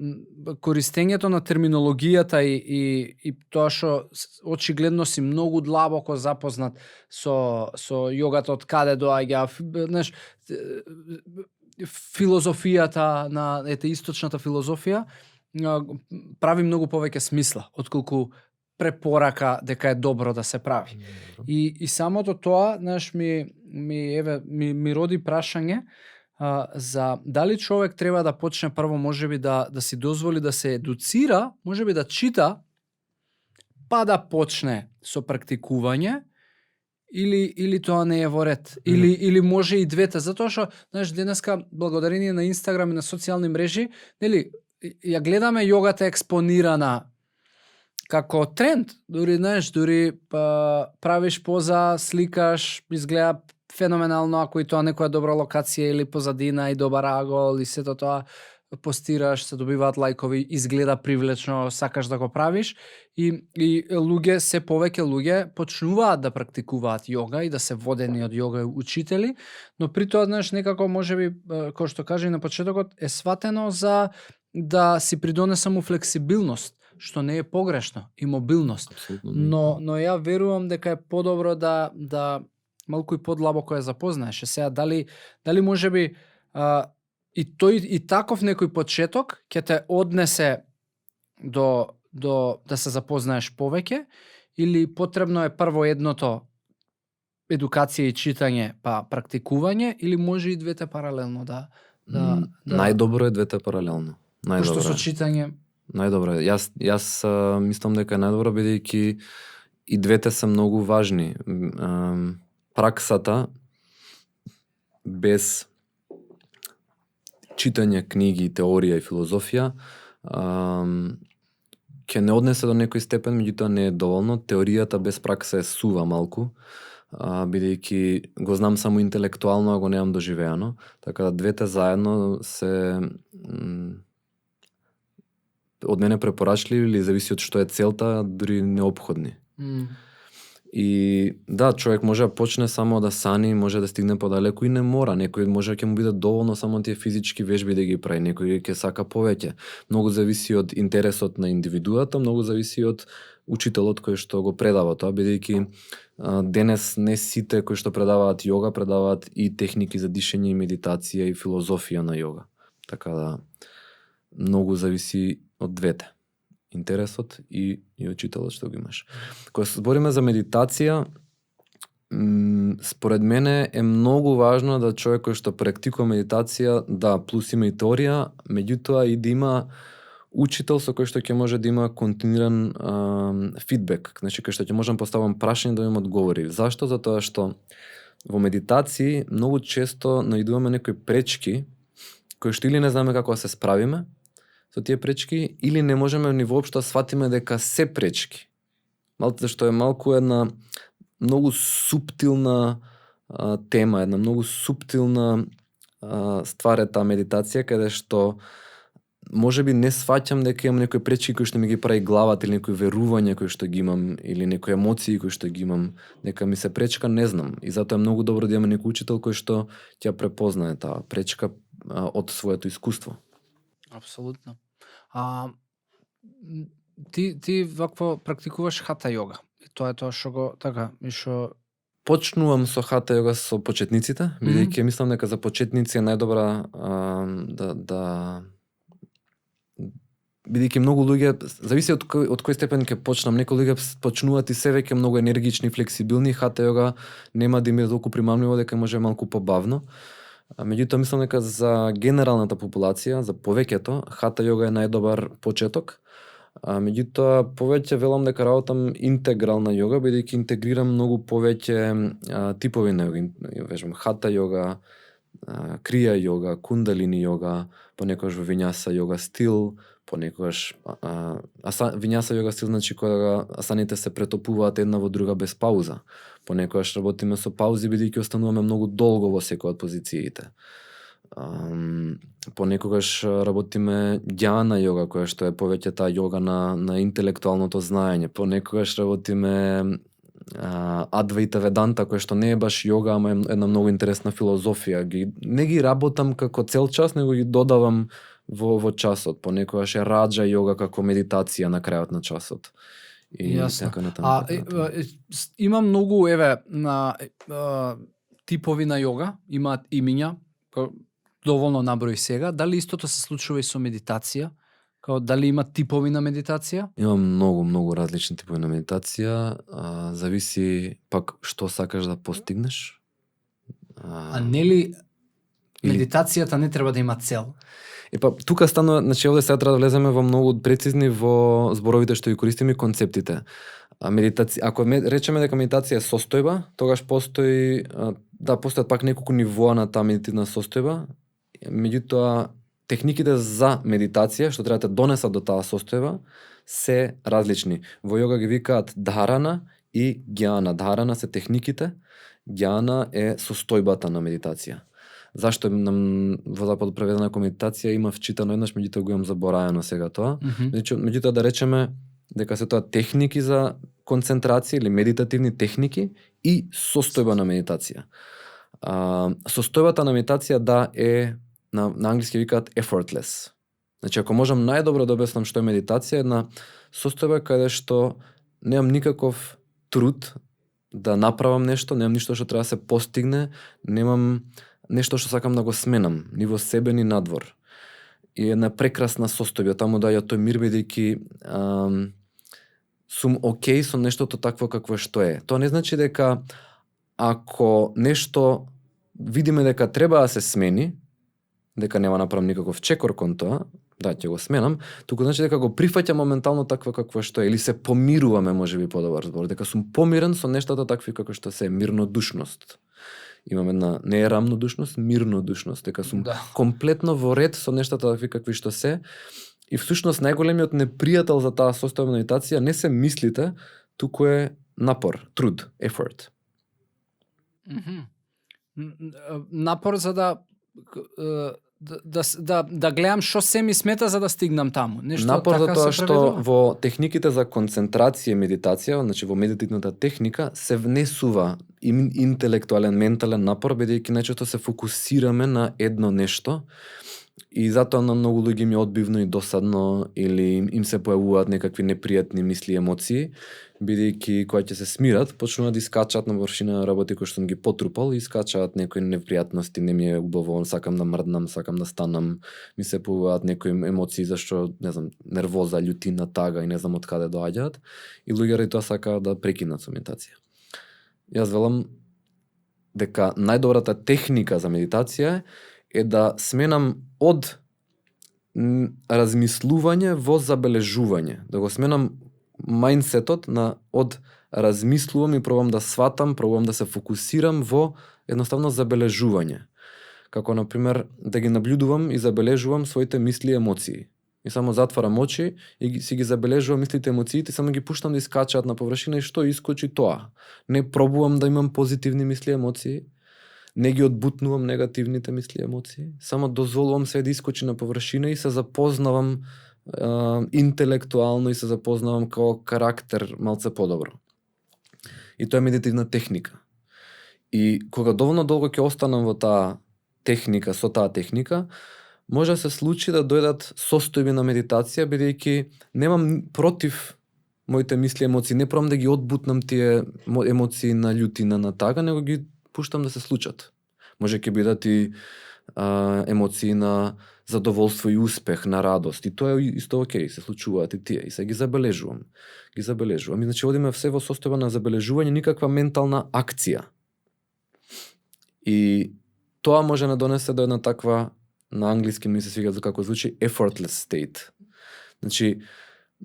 користењето на терминологијата и тоа што очигледно си многу длабоко запознат со јогата, од каде доаѓа, знаеш, филозофијата на источната филозофија прави многу повеќе смисла отколку препорака дека е добро да се прави. И самото тоа, знаеш, ми роди прашање за дали човек треба да почне прво можеби да си дозволи да се едуцира, можеби да чита, па да почне со практикување, или тоа не е во ред, или може и двете, затоа што, знаеш, денеска благодарение на Инстаграм и на социјални мрежи, нели, ја гледаме јогата експонирана како тренд, дури знаеш, дури правиш поза, сликаш, изгледа феноменално ако и тоа некоја добра локација или позадина и добар агол и сето тоа постираш, се добиваат лајкови, изгледа привлечно, сакаш да го правиш и луѓе, се повеќе луѓе почнуваат да практикуваат јога и да се водени од јога учители, но при тоа знаеш некако можеби кој што кажа и на почетокот е сватено за да си придонесе му флексибилност, што не е погрешно, и мобилност. Апсолутно. Но ја верувам дека е подобро да малку и подлабоко ја запознаеш. Сега дали можеби и тој и таков некој почеток ќе те однесе до да се запознаеш повеќе, или потребно е прво едното едукација и читање па практикување, или може и двете паралелно да Најдобро е двете паралелно. Пошто со читање Најдобро е. Јас мислам дека е најдобро, бидејќи и двете се многу важни. Праксата без читање книги, теорија и филозофија ќе не однесе до некој степен, меѓутоа не е доволно. Теоријата без пракса е сува малку, бидејќи го знам само интелектуално, а го немам доживеано. Така да двете заедно се од мене препорачливи или зависи од што е целта, дури неопходни. И да, човек може да почне само да сани, може да стигне подалеку и не мора. Некој може ќе му биде доволно само тие физички вежби да ги прави, некој ќе сака повеќе. Многу зависи од интересот на индивидуата, многу зависи од учителот кој што го предава тоа, бидејќи денес не сите кои што предаваат јога предаваат и техники за дишење и медитација и филозофија на јога. Така да многу зависи од двете. Интересот и учителот што го имаш. Кога се збориме за медитација, според мене е многу важно да човек кој што практикува медитација, да, плюс има и теорија, меѓутоа и да има учител со кој што ќе може да има континуиран фидбек, значи кој што ќе можам поставам прашање да им одговори. Зашто? Затоа што во медитација многу често наидуваме некои пречки кои што или не знаме како да се справиме со тие пречки, или не можеме ни воопшто да сватиме дека се пречки. Зашто е малку една многу суптилна тема, една многу суптилна ствар е таа медитација, каде што можеби не сваќам дека имам некои пречки кои што ми ги прави главата, или некои верувања кои што ги имам, или некои емоции кои што ги имам, дека ми се пречка, не знам. И затоа е многу добро да имаме некој учител кој што ќе препознае таа пречка од своето искуство. Апсолутно. Ти вакво практикуваш хата јога. И тоа е тоа што го така и што почнувам со хата јога со почетниците, бидејќи мислам дека за почетници е најдобра бидејќи многу луѓе, зависи од кој степен ќе почнам, некои луѓе почнуваат и се веќе многу енергични, флексибилни, хата јога нема да им е толку примамливо, дека може малку побавно. Меѓутоа мислам дека за генералната популација, за повеќето, хата јога е најдобар почеток. Меѓутоа повеќе велам дека работам интегрална јога, бидејќи интегрирам многу повеќе типови на јога. Вежбам хата јога, крија јога, кундалини јога, понекогаш во вињаса јога стил, понекогаш вињаса јога стил значи кога асаните се претопуваат една во друга без пауза. Понекогаш работиме со паузи бидејќи остануваме многу долго во секоја од позициите. Понекогаш работиме ѓана јога, која што е повеќе таа јога на интелектуалното знаење. Понекогаш работиме Адваита Веданта, која што не е баш јога, ама е една многу интересна филозофија. Не ги работам како цел час, него ги додавам во часот. Понекогаш е раджа јога како медитација на крајот на часот. Има многу на типови на јога, имаат имиња, доволно наброј сега. Дали истото се случува и со медитација? Дали има типови на медитација? Има многу различни типови на медитација, зависи пак што сакаш да постигнеш. Нели медитацијата не треба да има цел? Тука станува, значи овде сега треба да влеземе во многу прецизни во зборовите што ги користиме и концептите. Ако речеме дека медитација е состојба, тогаш постојат пак неколку нивоа на таа медитативна состојба, меѓутоа техниките за медитација што треба да те донесат до таа состојба се различни. Во јога ги викаат дхарана и гјана. Дхарана се техниките, гјана е состојбата на медитација. Зашто нам во запад преведена како медитација има вчитано еднаш, меѓутоа го имам забораено сега тоа. Меѓутоа да речеме дека се тоа техники за концентрација или медитативни техники и состојба на медитација. Состојбата на медитација е на англиски викаат effortless. Значи ако можам најдобро да обяснам што е медитација, една состојба каде што немам никаков труд да направам нешто, немам ништо што треба да се постигне, немам нешто што сакам да го сменам, ни во себе, ни надвор. И една прекрасна состојба, таму доаѓа тој мир бидејќи сум окей со нештото такво какво што е. Тоа не значи дека ако нешто видиме дека треба да се смени, дека нема направам никаков чекор кон тоа, да, ќе го сменам, туку значи дека го прифаќам моментално такво какво што е, или се помируваме, можеби подобар збор, дека сум помирен со нештата такви како што се, мирнодушност. Имам една не е рамнодушност, мирнодушност, дека сум комплетно во ред со нештата такви какви што се. И всушност најголемиот непријател за таа состојба на медитација не се мислите, туку е напор, труд, effort. Напор за да гледам што се ми смета за да стигнам таму. Нешто напор така за тоа се што преведува? во техниките за концентрација и медитација, значи во медитативната техника, се внесува интелектуален, ментален напор, бидејќи најчесто се фокусираме на едно нешто. И затоа на многу луѓе ми е одбивно и досадно или им се појавуваат некакви непријатни мисли и емоции, бидејќи кога ќе се смират, почнуваат да искачаат на површина работи кои што сум ги потрупал и искачаат некои непријатности, не ми е убаво, сакам да мрднам, сакам да станам, ми се појавуваат некои емоции зашто, не знам, нервоза, љутина, тага и не знам од каде доаѓаат, и луѓе ради тоа сакаат да прекинат со медитација. Јас велам дека најдобрата техника за медитација е да сменам од размислување во забележување. Да го сменам мајндсетот од размислувам и пробам да сватам, пробам да се фокусирам во едноставно забележување. Како, например, да ги наблюдувам и забележувам своите мисли и емоции. И само затварам очи и си ги забележувам мислите и емоциите, само ги пуштам да искачаат на површина и што искочи тоа. Не пробувам да имам позитивни мисли и емоции, не ги одбутнувам негативните мисли и емоции, само дозволувам се да искочи на површина и се запознавам интелектуално и се запознавам како карактер малце подобро. И тоа е медитативна техника. И кога доволно долго ќе останам во таа техника, со таа техника, може да се случи да дојдат состојби на медитација, бидејќи немам против моите мисли и емоции, не пробам да ги одбутнам тие емоции на љутина, на тага, него ги пуштам да се случат. Може ќе бидат и емоции на задоволство и успех, на радост. И тоа е исто окей, се случуваат и тие. И се ги забележувам. И значи одиме все во состојба на забележување, никаква ментална акција. И тоа може да донесе до една таква, на англиски ми се свига за како звучи, effortless state. Значи,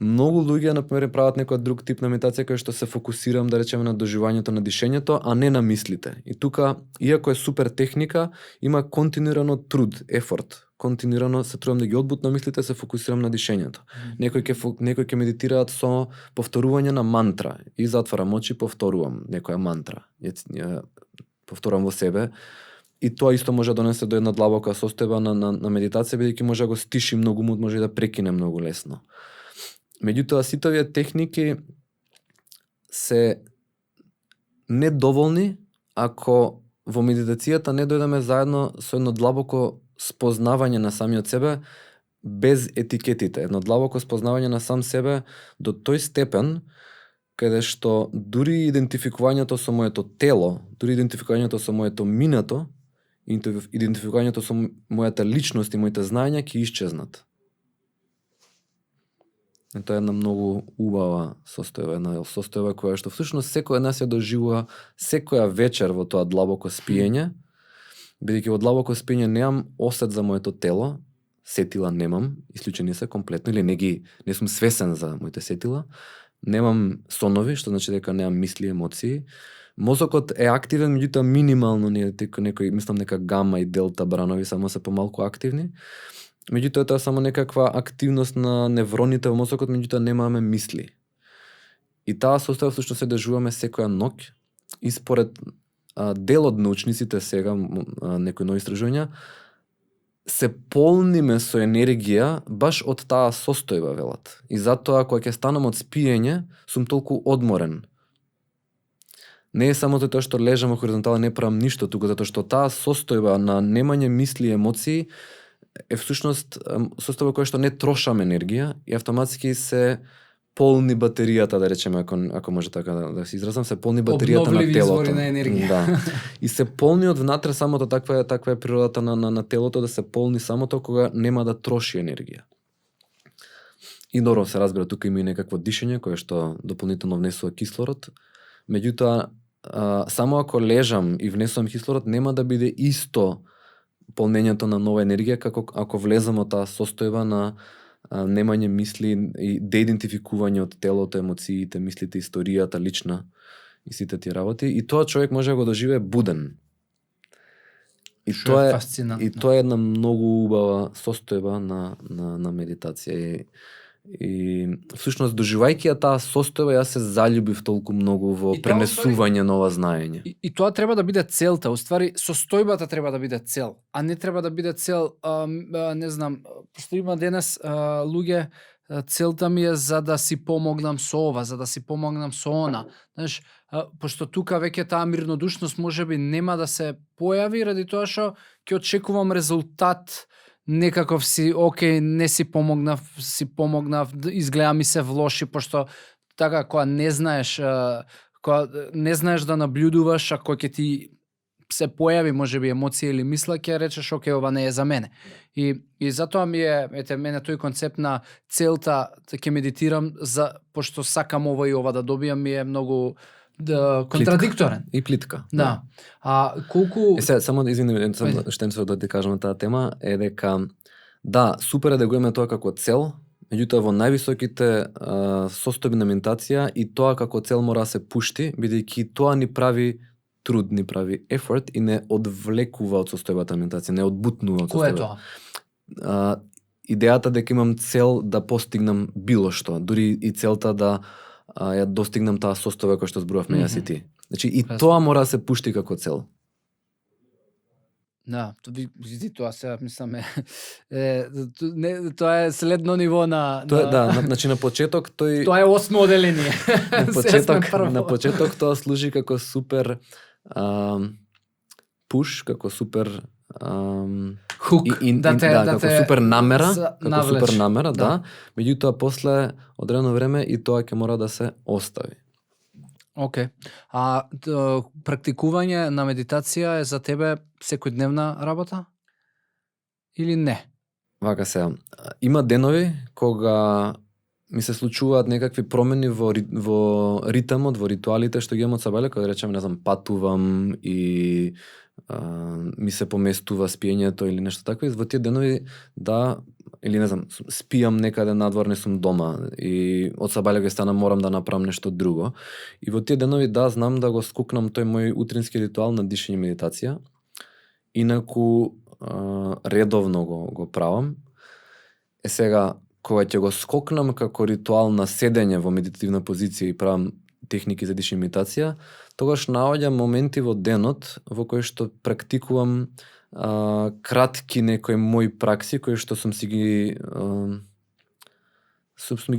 многу луѓе, например, прават некој друг тип на медитација кој што се фокусирам, да речеме, на доживувањето на дишењето, а не на мислите. И тука, иако е супер техника, има континуирано труд, ефорт. Континуирано се трудам да ги одбутнам мислите, се фокусирам на дишењето. Некои ќе медитираат со повторување на мантра и затварам очи, повторувам некоја мантра. Повторувам во себе. И тоа исто може да донесе до една длабока состојба на медитација, бидејќи може да го стиши многу мут, може да прекине многу лесно. Меѓутоа, сите овие техники се недоволни ако во медитацијата не дојдеме заедно со едно длабоко спознавање на самиот себе без етикетите. Едно длабоко спознавање на сам себе до тој степен каде што дури идентификувањето со моето тело, дури идентификувањето со моето минато, идентификувањето со мојата личност и моите знаења ќе исчезнат. И тоа е една многу убава состојба, една состојба која што всушност секој нас ја доживува секоја вечер во тоа длабоко спиење, бидејќи во длабоко спиење немам осет за моето тело, сетила немам, исклучени се комплетно, или не сум свесен за моите сетила, немам сонови, што значи дека немам мисли и емоции. Мозокот е активен, меѓутоа минимално, некои, мислам нека гама и делта бранови само се помалку активни. Меѓутоа тоа е само некаква активност на невроните во мозокот, меѓутоа немаме мисли. И таа состојба всушност се дежуваме секоја ноќ и според дел од научниците сега, некои нови истражувања, се полниме со енергија баш од таа состојба, велат. И затоа кога ќе станам од спиење, сум толку одморен. Не е само тоа што лежам во хоризонтала, не правам ништо, туку затоа што таа состојба на немање мисли и емоции е всушност состојба која што не трошам енергија и автоматски се полни батеријата, да речеме, ако може така да се изразам, се полни батеријата на Обновливи телото. извори на енергија. Да. И се полни од внатре самото, таква е природата на телото, да се полни самото кога нема да троши енергија. И добро се разбира, тука има и некакво дишење кое што дополнително внесува кислород. Меѓутоа, само ако лежам и внесувам кислород, нема да биде исто полнењето на нова енергија како ако влезам од таа состојба на немање мисли и деидентификување од телото, емоциите, мислите, историјата, лична и сите тие работи. И тоа човек може да го доживее буден. И Што е фасцинантно. И тоа е една многу убава состојба на медитација. И всушност доживајќи ја таа состојба, јас се заљубив толку многу во И тоа, пренесување на ова знаење. И тоа треба да биде целта, уствари состојбата треба да биде цел, а не треба да биде цел, не знам, што има денес луѓе, целта ми е за да си помогнам со ова, за да си помогнам со она. Знаеш, пошто тука веќе таа мирнодушност можеби нема да се појави ради тоа што ќе очекувам резултат некаков си, окей, не си помогнав, изгледа ми се влоши, пошто така кога не знаеш да наблюдуваш, а кога ќе ти се појави можеби емоција или мисла, ќе речеш окей, ова не е за мене. И затоа ми е, мене тој концепт на целта да ќе медитирам пошто сакам ова и ова да добијам, ми е многу контрадикторен. И плитка. Да. А колку Само извини, што да ти кажам на таа тема е дека да, супер е да го имаме тоа како цел, меѓутоа во највисоките состојби на медитација и тоа како цел мора да се пушти, бидејќи тоа ни прави труд, ни прави ефорт и не одвлекува од состојбата на медитација, не одбутнува од состојбата. Кој е тоа? Идејата дека имам цел да постигнам било што, дури и целта да ја достигнам таа состојба која што зборувавме јас и ти. Значи и тоа мора да се пушти како цел. Да, тоа се мислам тоа е следно ниво на Тоа да, значи на почеток тоа е 8 оделение. На почеток тоа служи како супер пуш, како супер хук, како супер намера, да. да. Меѓутоа после одредено време и тоа ќе мора да се остави. Океј. А практикување на медитација е за тебе секојдневна работа? Или не? Вака се. Има денови кога ми се случуваат некакви промени во ритмот, во ритуалите што ги имам од сабеле, кога речем, не знам, патувам и ми се поместува спиењето или нешто такво. И во тие денови да, или не знам, спијам некаде надвор, не сум дома и од сабеле ќе станам, морам да направам нешто друго. И во тие денови да, знам да го скокнам тој мој утрински ритуал на дишење медитација. Инаку редовно го правам. Сега, кога ќе го скокнам како ритуал на седење во медитативна позиција и правам техники за дишење медитација, тогаш наоѓам моменти во денот во кои што практикувам кратки некои мои пракси кои што сум ги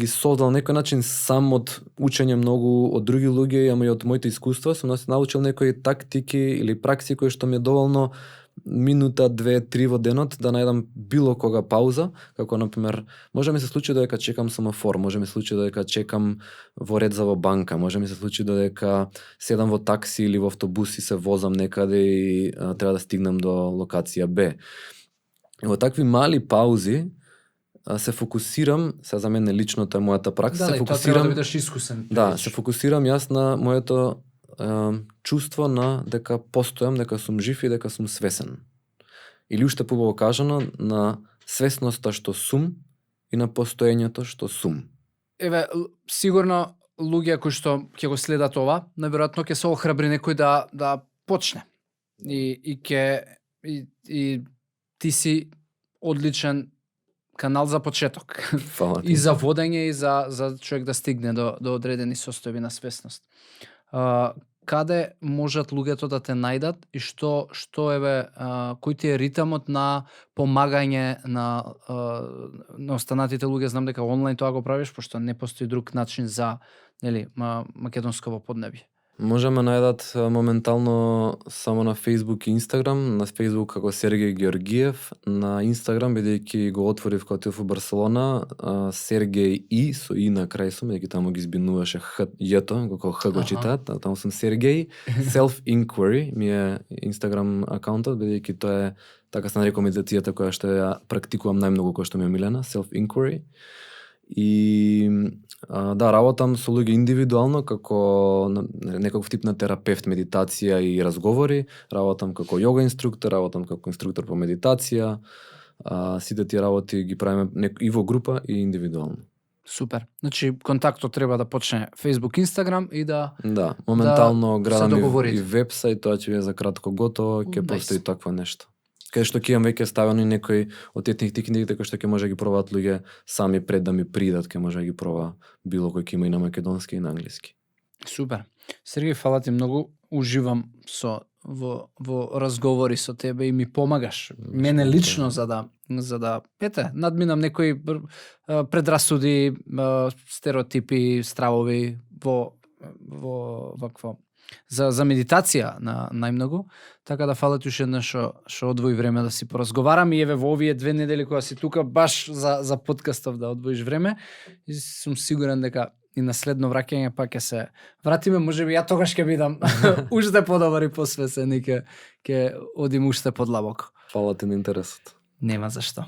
создал некој начин сам од учење многу од други луѓе, ама и од моите искуства, сум научил некои тактики или пракси кои што ми е доволно минута, 2-3 во денот да најдам било кога пауза, како например, може ми се случи додека чекам семафор, може ми се случи додека чекам во ред за во банка, може ми се случи додека седам во такси или во автобус и се возам некаде и треба да стигнам до локација Б. И во такви мали паузи се фокусирам, сега за мене лично тоа е мојата пракса, се фокусирам, тоа треба да бидеш искусен. Да, се фокусирам јас на моето чувство на дека постојам, дека сум жив и дека сум свесен. Или уште побаво кажано, на свесноста што сум и на постоењето што сум. Еве, сигурно луѓе кои што ќе го следат ова, наверојатно ќе се охрабри некој да почне. И ти си одличен канал за почеток. Фала ти. И за водење и за човек да стигне до одредени состојби на свесност. Каде можат луѓето да те најдат и што кој ти е ритамот на помагање на останатите луѓе? Знам дека онлайн тоа го правиш, пошто не постои друг начин за македонско поднебје. Можеме најдат моментално само на Facebook и Instagram. На Facebook како Сергеј Георгиев, на Instagram бидејќи го отворив кога отидов во Барселона, Сергеј И со И на крај сум, бидејќи таму ги избинуваше Х јето, како Х го читаат, таму сум Сергеј. Self Inquiry ми е Instagram акаунтот, бидејќи тоа е така се нарекува медитацијата која што ја практикувам најмногу, која што ми е милена, Self Inquiry. И да, работам со луѓе индивидуално како некаков тип на терапевт, медитација и разговори, работам како јога инструктор, работам како инструктор по медитација, сите тие работи ги правиме и во група и индивидуално. Супер. Значи контактот треба да почне Facebook, Instagram и да моментално градам договорите. и вебсајт, тоа ќе биде за кратко готово, ќе постои такво нешто. Каде што ќе имам веќе ставено и некои од етних техниките кои што ќе може да ги пробаат луѓе сами пред да ми придат, ќе може да ги проба било кој ќе има и на македонски и на англиски. Супер. Сергеј, фала ти многу. Уживам во разговори со тебе и ми помагаш. Мене лично за да надминам некои предрасуди, стереотипи, стравови во вакво за медитација на најмногу, така да фала ти уште еднаш што одвои време да си поразговарам и еве во овие 2 недели кога си тука баш за подкастов да одвоиш време и сум сигурен дека и на следно враќање пак ќе се вратиме, можеби ја тогаш ќе бидам уште подобар и посвесен и ќе одим уште подлабоко. Фала ти на интересот. Нема зашто.